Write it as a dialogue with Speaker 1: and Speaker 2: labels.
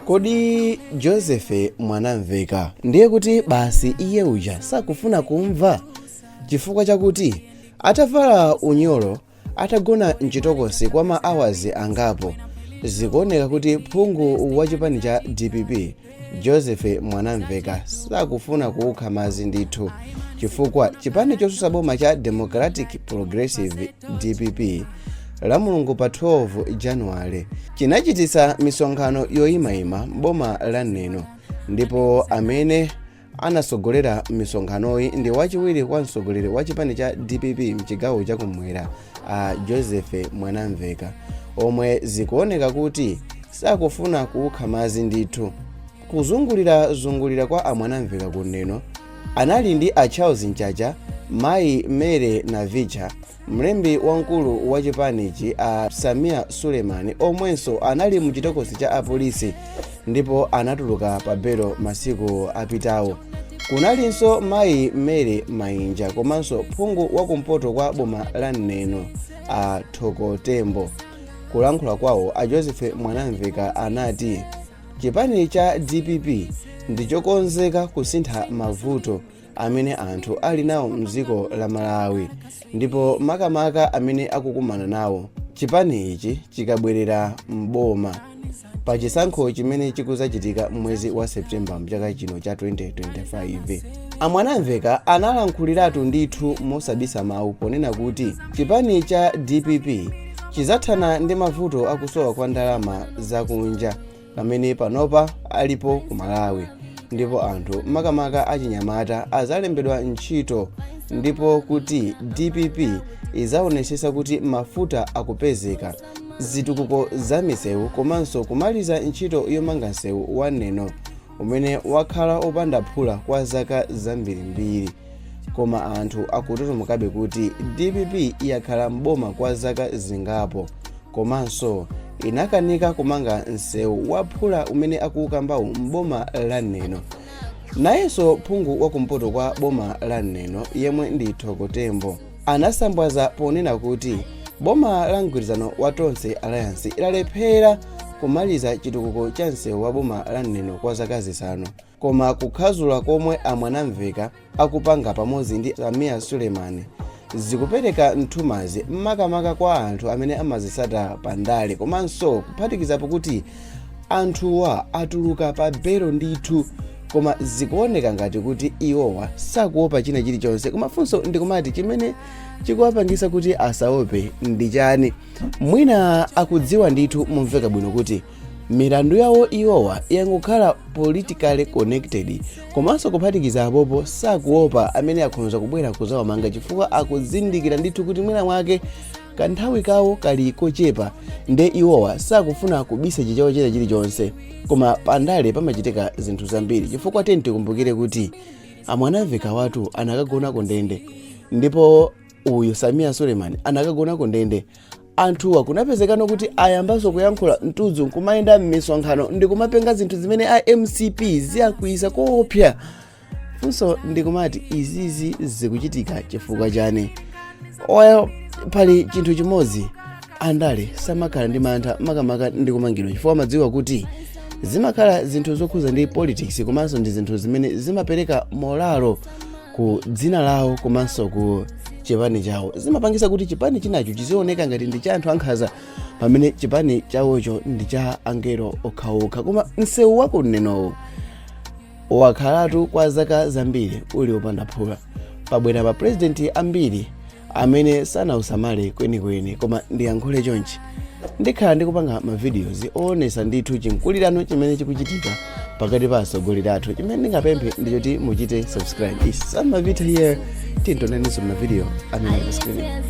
Speaker 1: Kodi Joseph Mwanamveka ndiye kuti basi iye uja sakufuna kumva chifukwa chakuti atavala unyolo, atagona mchitokosi kwa ma hours angapo, zikuoneka kuti phungu wa chipani cha DPP Joseph Mwanamveka sakufuna kuukha madzi ndithu, chifukwa chipani chotsutsa boma cha Democratic Progressive, DPP, la Mulungu pa 12 Januwale chinachititsa misonkhano yoyimayima m'boma la Neno, ndipo amene anasogolera misonkhanoyi ndi wachiwiri kwa mtsogoleri wa chipani cha DPP mchigawo chakumwera, a Joseph Mwanamveka, omwe zikuoneka kuti sakufuna kuukha madzi ndithu. Kuzungulirazungulira kwa a Mwanamveka ku Neno anali ndi a Charles Mchacha, mayi Mary Navicha, mlembi wamkulu wa chipanichi a Sameer Suleman, omwenso anali muchitokosi cha apolisi ndipo anatuluka pa belo masiku apitawo. Kunalinso mayi Mary Mainja komanso phungu wakumpoto kwa boma la Neno, a Thoko Tembo. Kulankhula kwawo, a Joseph Mwanamveka anati chipani cha DPP ndichokonzeka kusintha mavuto amene anthu ali nawo mdziko la Malawi, ndipo makamaka amene akukumana nawo chipani ichi chikabwerera m'boma pa chisankho chimene chikuzachitika mwezi wa Septemba mchaka chino cha 2025. Amwanamveka analankhuliratu ndithu mosabisa mawu ponena kuti chipani cha DPP chizathana ndi mavuto akusowa kwa ndalama zakunja pamene panopa alipo ku Malawi, ndipo anthu makamaka achinyamata azalembedwa ntchito, ndipo kuti DPP izaonesesa kuti mafuta akupezeka, zitukuko za misewu, komanso kumaliza ntchito yomanga msewu wa Neno umene wakhala opanda phula kwa zaka zambirimbiri. Koma anthu akututumukabe kuti DPP yakhala mboma kwa zaka zingapo komanso inakanika kumanga msewu wa phula umene akuukambawu mboma la Neno. Nayenso phungu wakumpoto kwa boma la Neno, yemwe ndi Thoko Tembo, anasambwaza ponena kuti boma la mgwirizano wa Tonse Alliance lalephera kumaliza chitukuko cha msewu wa boma la Neno kwa zaka 5. Koma kukhazula komwe Amwanamveka akupanga pamodzi ndi Sameer Suleman zikupereka nthumazi makamaka kwa anthu amene amazisata pandale, komanso kuphatikizapo kuti anthuwa atuluka pa belo ndithu, koma zikuoneka ngati kuti iwowa sakuopa china chilichonse. Koma funso ndikumati, chimene chikuwapangisa kuti asaope ndi chani? Mwina akudziwa ndithu momveka bwino kuti milandu yawo iwowa yangokhala politically connected, komanso kuphatikiza apopo sakuopa amene akhonza kubwera kuzawamanga, chifukwa akuzindikira ndithu kuti mwina mwake kanthawi kawo kali kochepa, nde iwowa sakufuna kubisa chichawo china chilichonse. Koma pandale pamachitika zinthu zambiri, chifukwa tikumbukire kuti Amwanamveka watu anakagona ku ndende, ndipo uyu Sameer Suleman anakagona ku ndende. Anthuwa kunapezekano kuti ayambanso kuyankhula mtudzu, nkumayenda m'misonkhano ndikumapenga zinthu zimene a MCP ziyakwisa koopsa. Funso ndikumati, izizi zikuchitika chifukwa chani? Oya, pali chinthu chimodzi, andale samakhala ndi mantha makamaka ndi kumangidwa, chifukwa amadziwa kuti zimakhala zinthu zokhuza ndi politics, komanso ndi zinthu zimene zimapereka morale ku dzina lawo komanso ku chipani chawo. Zimapangisa kuti chipani chinacho chizioneka ngati ndi cha anthu ankhanza, pamene chipani chawocho ndi cha angelo okhaokha. Koma msewu wakunenowo wakhalatu kwa zaka zambiri uli wopanda phula. Pabwera pa purezidenti ambiri amene sanausamale kwenikweni. Koma ndiyankhule chonchi, ndikhala ndikupanga ma videos oonesa ndithu chinkulirano chimene chikuchitika pakati pa atsogoleri athu. Chimene ndingapemphe ndichoti muchite subscribe. Is Samavita here, tintonaninso ma video amene ali pa screen.